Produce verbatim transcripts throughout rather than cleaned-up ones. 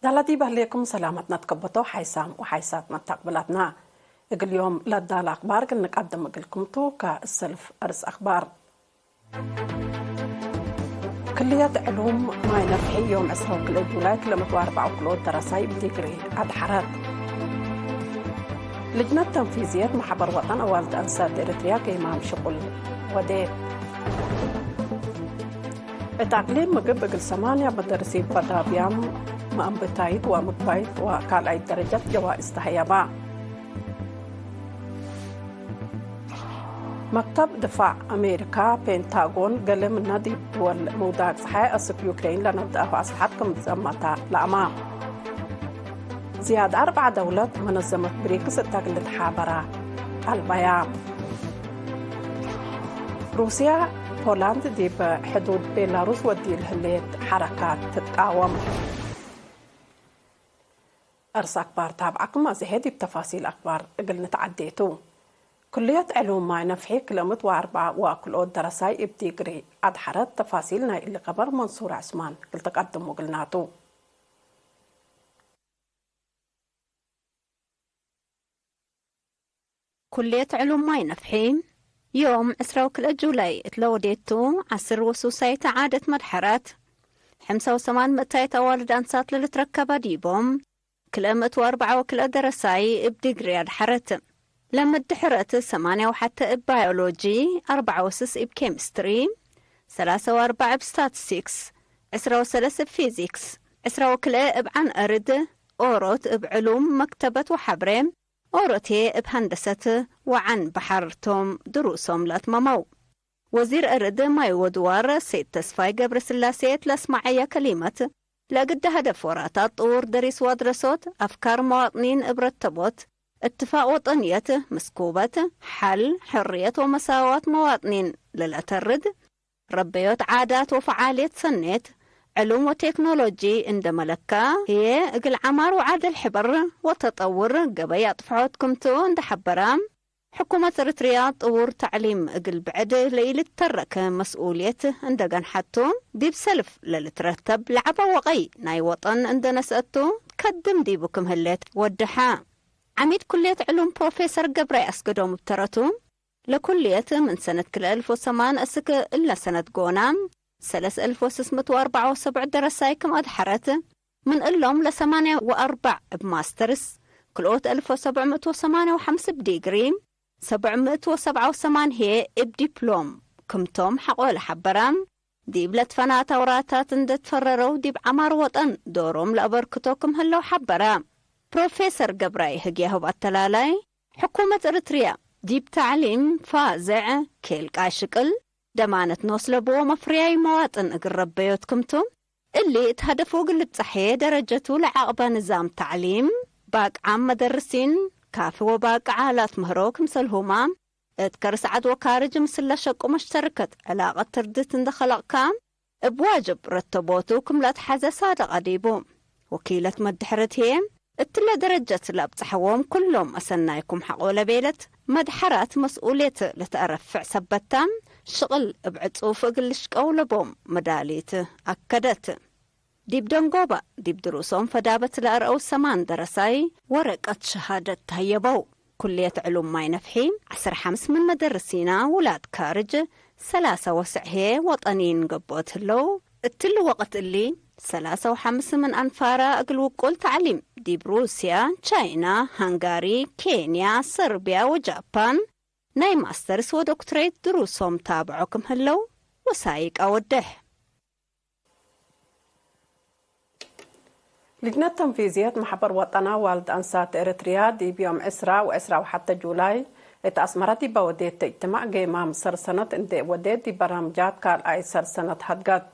ዳላ ዲብ ህሌኩም ሰላመትነ ትከበቶ ሓይሳም ወሓይሳት መታቅብላትና። እግል ዮም ለዳለ አክባር እግል ንቀድም እግልኩም ቱ። ከእሰልፍ እርስ አክባር። ክልየት ዕሉም ማይ ነፍሒ ዮም ዕስራ ወክልኤ ጁላይ ክልኤ ምእት ወአርበዓ ወክልኦት ደረሳይ እብ ዲግሪ አድሐረት። ልጅነት ተንፊዝየት መሕበር ወጠን አዋልድ አንሳት ኤረትርያ ገይማም ሽቁል ወዴት። እት አቅሊም ምግብ እግል ሰማንያ መደርሲን ፈዳብያም መአንብታይት ወምግባይት ወካልኣይት ደረጀት ጀዋእዝ ተሀየባ። መክተብ ድፋዕ አሜሪካ፣ ፔንታጎን፣ ገሌ ምነ ዲብ ድወል ምውዳቅ ጸሓይ አስክ ዩክሬን ለነብደአሁ አስልሐት ክም ትዘመተ ለአማ። ዝያድ አርበዕ ደውለት መነዘመት ብሪክስ እተ እግል ልትሓበራ አልበያ። ሩስያ፣ ፖላንድ ዲብ ሕዱድ ቤላሩስ ወዲል ህሌት ሐረካት ትትቃወም። አርስ አክባር ታብዓኩም አዜ ዲብ ተፋሲል አክባር እግል ንትዓዴ ቱ። ክልየት ዕሉም ማይ ነፍሒ ክልኤ ምእት ወአርበዓ ወክልኦት ደረሳይ እብ ዲግሪ አድሐረት። ተፋሲል ናይ እሊ ከበር መንሱር ዐስማን እግል ተቀድሙ እግልናቱ። ኩልየት ዕሉም ማይ ነፍሒ፣ ዮም ዕስራ ወክልኤ ጁላይ እት ለወዴቱ ዐስር ወሱሳይት ዓደት መድሐራት፣ ሕምሳ ወሰማን ምእታይት አዋልድ አንሳት ለልትረከበ ዲቦም፣ ክልኤ ምእት ወአርበዓ ወክልኤ ደረሳይ እብ ዲግሪ አድሐረት። ለምድሕረት ሰማንያ ወሐተ እብ ባዮሎጂ፣ አርበዓ ወስስ እብ ኬሚስትሪ፣ ሰላሰ ወአርበዕ እብ ስታትስቲክስ፣ ዕስራ ወሰለስ እብ ፊዚክስ፣ ዕስራ ወክልኤ እብ ዐን አርድ፣ ኦሮት እብ ዕሉም መክተበት ወሐብሬ፣ ኦሮቴ እብ ሀንደሰት ወዐን በሐር ቶም ድሩሶም ለአትመመው። ወዚር እርድ ማይ ወድዋር ሰይድ ተስፋይ ገብረስላሴ እት ለአስመዐየ ከሊመት፣ ለእግደ ሀደፍ ወራታት ጥዉር ደሪስ ወአድረሶት፣ አፍካር መዋጥኒን እብ ረተቦት፣ እትፋቅ ወጠንየት፣ ምስኩበት፣ ሐል፣ ሕርየት ወመሳዋት መዋጥኒን ለለአተርድ፣ ረበዮት ዓዳት ወፈዓልየት ሰኔት፣ ዕሉም ወቴክኖሎጂ እንደ መለካ ህዬ፣ እግል ዐማር ወዓድል ሕበር ወተጠውር ገበይ አጥፍሖት ክምቱ እንደ ሐበራ፣ ሕኩመት ኤረትርያ ጥዉር ተዕሊም እግል ብዕድ ለኢልትተረክ መስኡልየት እንደ ገንሐቱ፣ ዲብ ሰልፍ ለልትረተብ ለዐበ ወቀይ ናይ ወጠን እንደ ነስአቱ፣ ከድም ዲቡ ክም ህሌት ወደሐ። ዐሚድ ኩልየት ዕሉም ፕሮፌሰር ገብራይ አስገዶም እብ ተረቱ፣ ለኩልየት ምን ሰነት ክልኤ አልፍ ወሰማን እስክ እለ ሰነት ጎና፣ ሰለስ አልፍ ወስስ ምእት ወአርበዓ ወሰብዕ ደረሳይ ክም አድሐረት፣ ምን እሎም ለሰማንያ ወአርበዕ እብ ማስተርስ፣ ክልኦት አልፍ ወሰብዕ ምእት ወሰማንያ ወሐምስ እብ ዲግሪ፣ ሰብዕ ምእት ወሰብዓ ወሰማን ህዬ እብ ዲፕሎም ክምቶም ሐቆ ለሐበራ፣ ዲብ ለትፈናተ አውራታት እንደ ትፈረረው ዲብ ዐማር ወጠን ዶሮም ለአበርክቶ ክም ህለው ሐበረ። ፕሮፌሰር ገብራይ ህግያሁብ አተላላይ፣ ሕኩመት እርትርያ ዲብ ተዕሊም ፋዝዕ፣ ኬልቃይ ሽቅል፣ ደማነት ኖስ ለብዎ መፍርያይ መዋጥን እግል ረበዮት ክምቱ፣ እሊ እት ሀደፉ እግል ልብጸሐ ደረጀቱ ለዐቅበ ንዛም ተዕሊም፣ ባቅዓም መደርሲን፣ ካፊ ወባቅዕ አላት ምህሮ ክምሰልሁመ፣ እት ከርስ ዐድ ወካርጅ ምስል ለሸቁ መሽተርከት ዕላቀት ትርድት እንደ ከለቅካ፣ እብ ዋጅብ ረተቦቱ ክም ለአትሐዘ ሳድቀ ዲቡ። ወኪለት መድሕረት ህዬ፣ እትለ ደረጀት ለአብጽሐዎም ኩሎም አሰናይኩም ሐቆ ለቤለት መድሐራት መስኡልየት ለተአረፍዕ ሰበት ተ፣ ሽቅል እብ ዕጹፍ እግል ልሽቀው ለቦም መዳሊት አከደት። ዲብ ደንጎበ፣ ዲብ ድሩሶም ፈዳበት ለአርአው ሰማን ደረሳይ ወረቀት ሸሃደት ተህየበው። ኩልየት ዕሉም ማይ ነፍሒ፣ ዐስር ሐምስ ምን መደርሲና ውላድ ካርጅ፣ ሰላሰ ወስዕ ህዬ ወጠኒን ገብኦት ህለው። እትሊ ወቅት እሊ፣ ሰላሰ ወሐምስ ምን አንፋራ እግል ውቁል ተዕሊም ዲብ ሩስያ፣ ቻይና፣ ሃንጋሪ፣ ኬንያ፣ ሰርብያ ወጃፓን ናይ ማስተርስ ወዶክትሬት ድሩሶም ታብዖ ክም ህለው ወሳይቅ አወድሕ። ልጅነት ተንፊዝየት መሕበር ወጠና ዋልድ አንሳት ኤረትርያ ዲብ ዮም ዕስራ ወዕስራ ወሐተ ጁላይ እት አስመረ ዲበ ወዴት እጅትማዕ ጌማም ሰር ሰነት እንዴ ወዴት ዲብ በርናምጃት ካልኣይ ሰር ሰነት ሀድገት።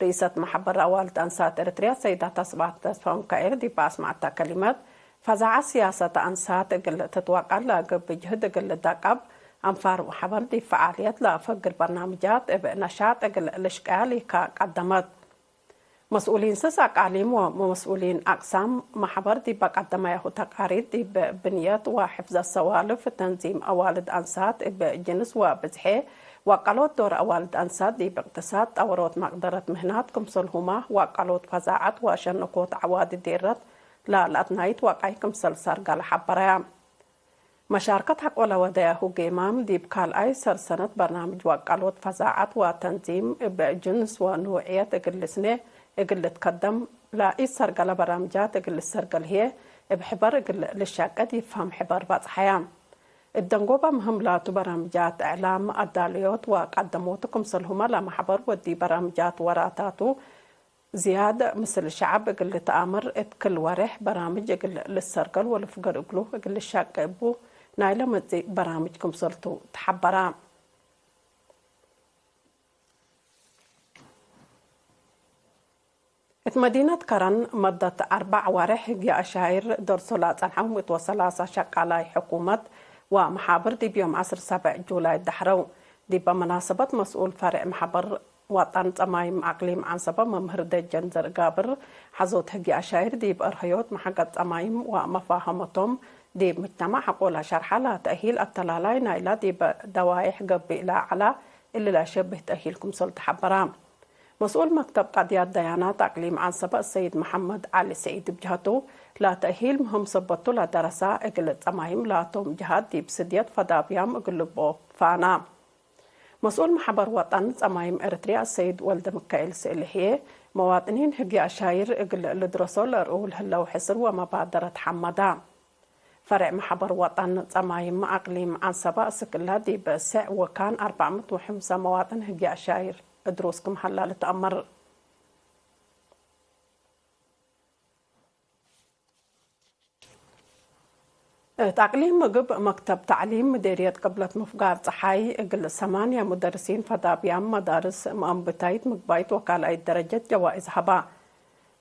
ርኢሰት መሕበር አዋልድ አንሳት ኤረትርያ ሰይዳት አስብሐት ተስፋሚካኤል ዲብ አስመዐተ ከሊመት፣ ፈዛዐት ስያሰት አንሳት እግል ትትወቀል ለገብእ ጅህድ እግል ልደቀብ፣ አንፋር ወሐበር ዲብ ፈዓልየት ለአፈግር በርናምጃት እብ ነሻጥ እግል ልሽቀያ ሊካ ቀደመት። መስኡሊን ስስ አቃሊም ወመስኡሊን አቅሳም መሕበር ዲብ ቀደማያሁ ተቃሪር ዲብ ብንየት ወሕፍዘት ሰዋልፍ፣ ተንዚም አዋልድ አንሳት እብ ጅንስ ወብዝሔ ወቀሎት ዶር አዋልድ አንሳት ዲብ እቅትሳድ፣ ጠወሮት መቅደረት ምህናት ክምሰልሁመ፣ ወቀሎት ፈዛዐት ወአሸነኮት ዐዋዲ ዴረት ለለአትናይት ወቃይ ክምሰል ሰርገለ ሐበረያ። መሻርከት ሐቆለ ወደያሁ ጌማም፣ ዲብ ካልኣይ ሰር ሰነት በርናምጅ ወቀሎት ፈዛዐት ወተንዚም እብ ጅንስ ወኑዕየት እግል ልስኔ እግል ልትከደም፣ ለኢሰርገለ በራምጃት እግል ልሰርገል ህዬ፣ እብ ሕበር እግል ልሸቄ ዲብ ፈም ሕበር በጽሐያ። እብ ደንጎበ ምህም ላቱ በራምጃት እዕላም፣ አዳልዮት ወቀደሞቱ ክምሰልሁመ ለመሕበር ወዲብ በራምጃት ወራታቱ ዝያድ ምስል ሸዐብ እግል ልትአመር፣ እት ክል ወሬሕ በራምጅ እግል ልሰርገል ወልፍገር እግሉ እግል ልሸቄ እቡ ናይለ መጽእ በራምጅ ክምሰልቱ ተሐበረ። እት መዲነት ከረን መደት አርበዕ ዋሬሕ ህግየ አሻይር ደርሶ ለአጸንሐው ምእት ወሰላሳ ሸቃላይ ሕኩመት ወመሓብር ዲብ ዮም ዐስር ሰብዕ ጁላይ ደሐረው። ዲበ መናሰበት መስኡል ፈሬዕ መሕበር ወጠን ጸማይም አቅሊም ዐንሰበ መምህር ደጀን ዘርጋብር ሐዞት ህግየ አሻይር ዲብ አርሀዮት መሐቀት ጸማይም ወመፋሀመቶም ዲብ ምጅተማዕ ሐቆለ ሸርሐ ለተእሂል አተላላይ ናይላ ዲበ ደዋይሕ ገብእ ለዐላ እሊ ለሸብህ ተእሂል ክምሰል ተሐበራ። መስኡል መክተብ ቀድያት ደያናት አቅሊም ዐንሰበ አሰይድ መሐመድ ዐሊ ሰዒድ እብ ጀሀቱ፣ ለተእሂል ምህም ሰበቱ ለደረሰ እግል ጸማይም ላቶም ጀሀት ዲብ ስድየት ፈዳብያም እግል ልብኦ ፋና። መስኡል መሕበር ወጠን ጸማይም ኤረትርያ አሰይድ ወልደሚካኤል ስእሊ ህዬ፣ መዋጥኒን ህግየ አሻይር እግል ልድረሶ ለአርኡ ለህለው ሕስር ወመባደረት ሐመዳ። ፈሬዕ መሕበር ወጠን ጸማይም አቅሊም ዐንሰበ እስክላ ዲብ ስዕ ወካን አርበዕ ምእት ወሐምሳ መዋጥን ህግየ አሻይር እድሩስ ክም ሀላ ልትአመር። እት አቅሊም ምግብ መክተብ ተዕሊም ምዴርየት ቅብለት ምፍጋር ጸሓይ እግል ሰማንያ ሙደርሲን ፈዳብያም መዳርስ መአንብታይት ምግባይት ወካልኣይት ደረጀት ጀዋኢዝ ሀባ።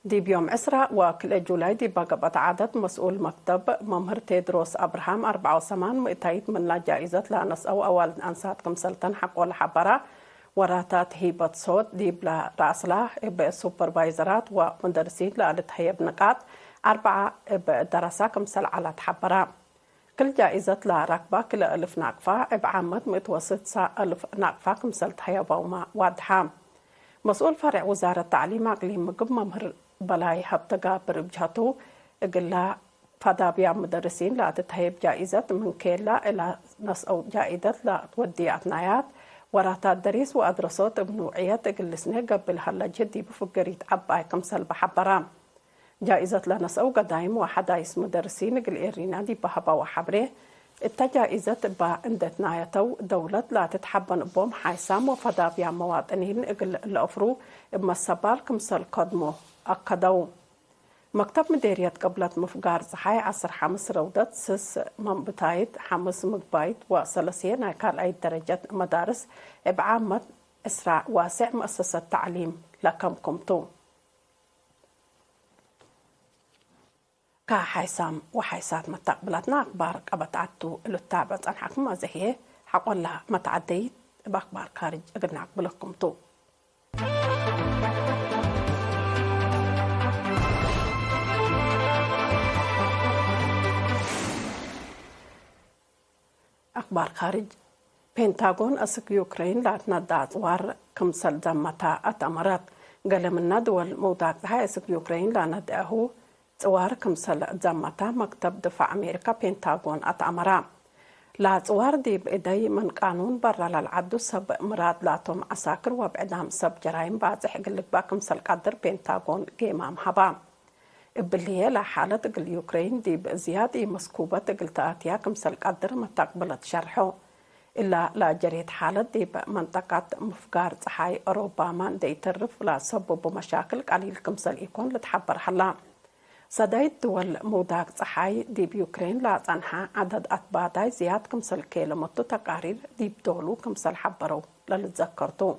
ዲብ ዮም ዕስራ ወክልኤ ጁላይ ዲብ ገብአት ዓደት መስኡል መክተብ መምህር ቴድሮስ አብርሃም አርበዓ ወሰማን ምእታይት ምንላ ጃኢዘት ለነስአው አዋልድ አንሳት ክምሰልተን ሐቆ ለሐበራ። ወራታት ሂበት ሶት ዲብለ ረአስላ እብ ሱፐርቫይዘራት ወሙደርሲን ለልትሀየብ ንቃጥ አርበዓ እብ ደረሳ ክምሰል ዐላ ተሐበራ። ክል ጃኢዘት ለረክባ ክልኤ እልፍ ናቅፋ እብ ዓመት ምእት ወስሳ እልፍ ናቅፋ ክምሰል ተሀየበውመ ዋድሐ። መስኡል ፈሬዕ ውዛረት ተዕሊም አቅሊም ምግብ መምህር በላይ ሀብተጋብር እብ ጀሀቱ፣ እግላ ፈዳብያም ምደርሲን ለአትትሀየብ ጃኢዘት ምን ኬላ እላ ነስአው ጃኢዘት ለትወድየ አትናያት፣ ወራታት ደሪስ ወአድረሶት እብ ንውዕየት እግል ልስኔ ገብእ ለሀለ ጅህድ ዲቡ ፍግሪት ዐባይ ክምሰል በሐበራ። ጃኢዘት ለነስአው ገዳይም ወሐዳይስ ምደርሲን እግል ኤሪና ዲብ ሀበወ ሐብሬ፣ እተ ጃኢዘት እባ እንዴ ትናየተው፣ ደውለት ለትትሐበን እቦም ሓይሳም ወፈዳብያም መዋጥኒን እግል ለአፍሩ እብ መሰባል ክምሰል ከድሞ አከደው። መክተብ ምዴርየት ቅብለት ምፍጋር ጸሓይ ዐስር ሐምስ ረውደት ስስ መንብታይት፣ ሐምስ ምግባይት ወሰለስየ ናይ ካልኣይት ደረጀት መዳርስ እብ ዓመት ዕስራ ዋሴዕ መአሰሰት ተዕሊም ለከምኩም ቱ። ከሓይሳም ወሓይሳት መታቅብላትና አክባር ቀበት ዐድ ቱ እሉ ታብዕ ጸንሐኩም። አዜ ህዬ ሐቆላ መትዐደይት እብ አክባር ካርጅ እግል ነአቅብለኩም ቱ። አክባር ካርጅ። ፔንታጎን አስክ ዩክሬን ለአትነዳ አጽዋር ክምሰል ዘመተ አትአመረት። ገሌ ምነ ድወል ምውዳቅ ጸሓይ አስክ ዩክሬን ለነድአሁ ጽዋር ክምሰል ዘመተ መክተብ ድፋዕ አሜሪካ ፔንታጎን አትአመረ። ለአጽዋር ዲብ እደይ ምን ቃኑን በረ ለልዐዱ ሰብ ምራድ ላቶም ዐሳክር ወብዕዳም ሰብ ጀራይም ባጽሕ እግል ልግባእ ክምሰል ቀድር ፔንታጎን ጌማም ሀባ። እብሊ ህዬ ለሓለት እግል ዩክሬን ዲብ ዝያድ ኢመስኩበት እግል ተአትያ ክምሰል ቀድር መታቅብለት ሸርሖ። እላ ለአጀሬት ሓለት ዲብ መንጠቀት ምፍጋር ጸሓይ ኦሮባመ እንዴ ኢተርፍ ለሰብቡ መሻክል ቀሊል ክምሰል ኢኮን ልትሐበር ሀላ። ሰዳይት ድወል ምውዳቅ ጸሓይ ዲብ ዩክሬን ለአጸንሐ ዐደድ አትባዳይ ዝያድ ክምሰል ኬለመቱ ተቃሪር ዲብ ዶሉ ክምሰል ሐበረው ለልትዘከር ቱ።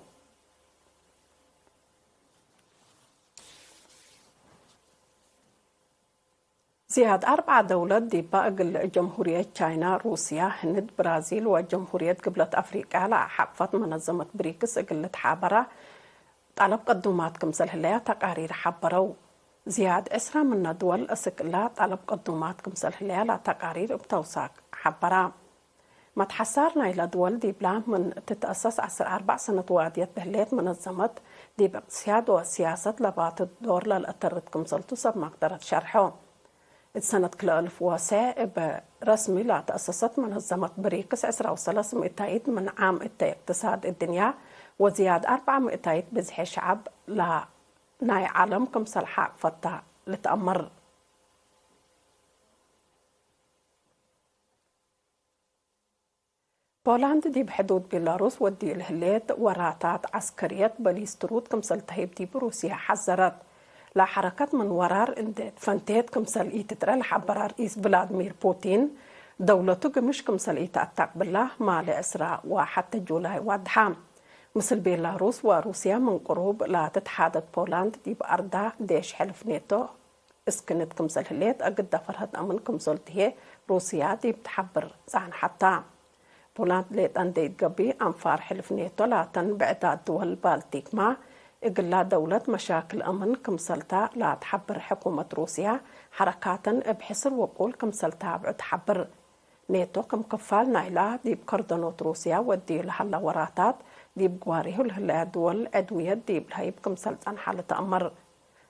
ዝያድ አርበዓ ደውለት ዲባ እግል ጀምሁርየት ቻይና፣ ሩስያ፣ ህንድ፣ ብራዚል ወጀምሁርየት ግብለት አፍሪቅያ ለአሓቅፈት መነዘመት ብሪክስ እግል ልትሓበራ ጠለብ ቅዱማት ክምሰል ህለያ ተቃሪር ሐበረው። ዝያድ ዕስራ ምነ ድወል እስክ እላ ጠለብ ቅዱማት ክምሰል ህለያ ለተቃሪር እብ ተውሳክ ሐበራ። መትሐሳር ናይለ ድወል ዲብላ ምን ትትአሰስ ዐስር አርበዕ ሰነት ዋድየት ለህሌት መነዘመት፣ ዲብ እቅትስያድ ወሲያሰት ለባቱ ዶር ለልአተርት ክምሰልቱ ሰብ መቅደረት ሸርሖ። እት ሰነት ክልኤ አልፍ ወሰዕ እብ ረስሚ ለተአሰሰት መነዘመት ብሪክስ፣ ዕስራ ወሰለስ ምእታይት ምን ዓም እተ እቅትሳድ እድንያ ወዝያድ አርበዕ ምእታይት ብዝሒ ሸዐብ ለናይ ዐለም ክምሰል ሐቅፈታ ልትአመር። ፖላንድ ዲብ ሕዱድ ቤላሩስ ወድዩ ለህሌት ወራታት ዐስከርየት በሊስ ትሩድ ክምሰል ተህይብ ዲብ ሩስየ ሐዘረት። ለሐረከት ምን ወራር እንዴ ትፈንቴት ክምሰል ኢትትረ ለሐበረ ርኢስ ቭላድሚር ፑቲን፣ ደውለቱ ግምሽ ክምሰል ኢተአተቅብላ ማሌ ዕስራ ወሐተ ጁላይ ወድሐ። ምስል ቤላሩስ ወሩስየ ምን ቅሩብ ለትትሓደግ ፖላንድ ዲብ አርዳ ዴሽ ሕልፍ ኔቶ እስክንት ክምሰል ህሌት፣ እግደ ፈርሀት አምን ክምሰል ትሄ ሩስያ ዲብ ተሐብር ጸንሐት ተ። ፖላንድ ሌጠ እንዴ ኢትገብእ፣ አንፋር ሕልፍ ኔቶ ላተን ብዕዳት ድወል ባልቲክመ፣ እግላ ደውለት መሻክል አምን ክምሰልታ ለትሐብር ሕኩመት ሩስያ፣ ሐረካተን እብ ሕስር ወቁል ክምሰል ታብዑ ተሐብር። ኔቶ ክም ክፋል ናይላ ዲብ ከርደኖት ሩስያ ወድዩ ለሀላ ወራታት፣ ዲብ ግዋሬሁ ለህለያ ድወል ዕድውየት ዲብ ለሀይብ ክምሰል ጸንሐ ልትአመር።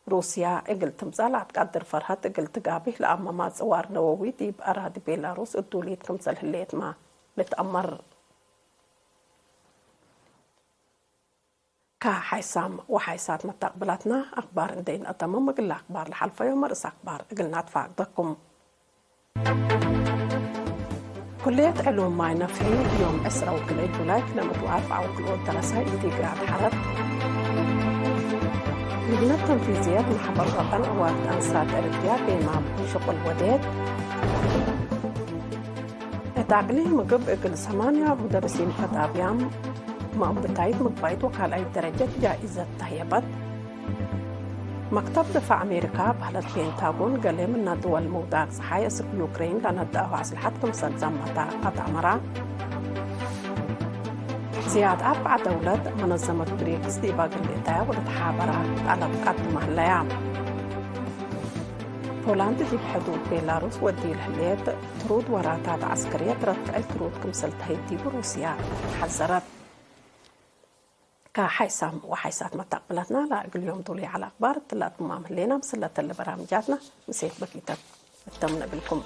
ሩስያ እግል ትምጸእ ለአትቀድር ፈርሀት እግል ትጋብህ ለአመ ማጽዋር ነወዊ ዲብ አራዲ ቤላሩስ እዱሊት ክምሰል ህሌትመ ልትአመር። ከሓይሳም ወሓይሳት መተቅብላትና አክባር እንዴ ኢነአተምም፣ እግለ አክባር ለሐልፈዮም ርእስ አክባር እግል ነአትፋቅደኩም። ኩልየት ዕሉም ማይ ነፍሒ፣ ዮም ዕስራ ወክልኤ ጁላይ ክልኤ ምእት ወአርበዓ ወክልኦት ደረሳይ ኢትግራት ሐረር። ልጅነት ተንፊዝየት መሕበር ወጠን አዋልድ አንሳት ኤረትርያ ቤማም ሽቁል ወዴት። እት አቅሊም ምግብ እግል ሰማንያ ሙደርሲን ከጣብያም መአንብታይት ምግባይት ወካልኣይት ደረጀት ጃኢዘት ተህየበት። መክተብ ድፋዕ አሜሪካ በህለት ፔንታጎን፣ ገሌ ምነ ድወል ምውዳቅ ጸሓይ እስክ ዩክሬን ለነድአሁ አስልሐት ክምሰል ዘመተ አትአመራ። ዝያድ አርበዕ ደውለት መነዘመት ብሪክስ ዲብ እግል እተያ ወለትሓበራ ጠለብ ቀድመ ህለያ። ፖላንድ ዲብ ሕዱድ ቤላሩስ ወድዩ ለህሌት ትሩድ ወራታት ዐስከርየት ረድ ፍዕል ትሩድ ክምሰል ተህይብ ዲብ ሩስያ ሐዘረት። ከሓይሳም ወሓይሳት መተቅብለትና ለእግል ዮም ዱሉይ ዐለ አክባር እትለ አትማም ህሌና። ምስለ እትሊ በራምጃትና ምሴት በኪተት እተምነ እግልኩም።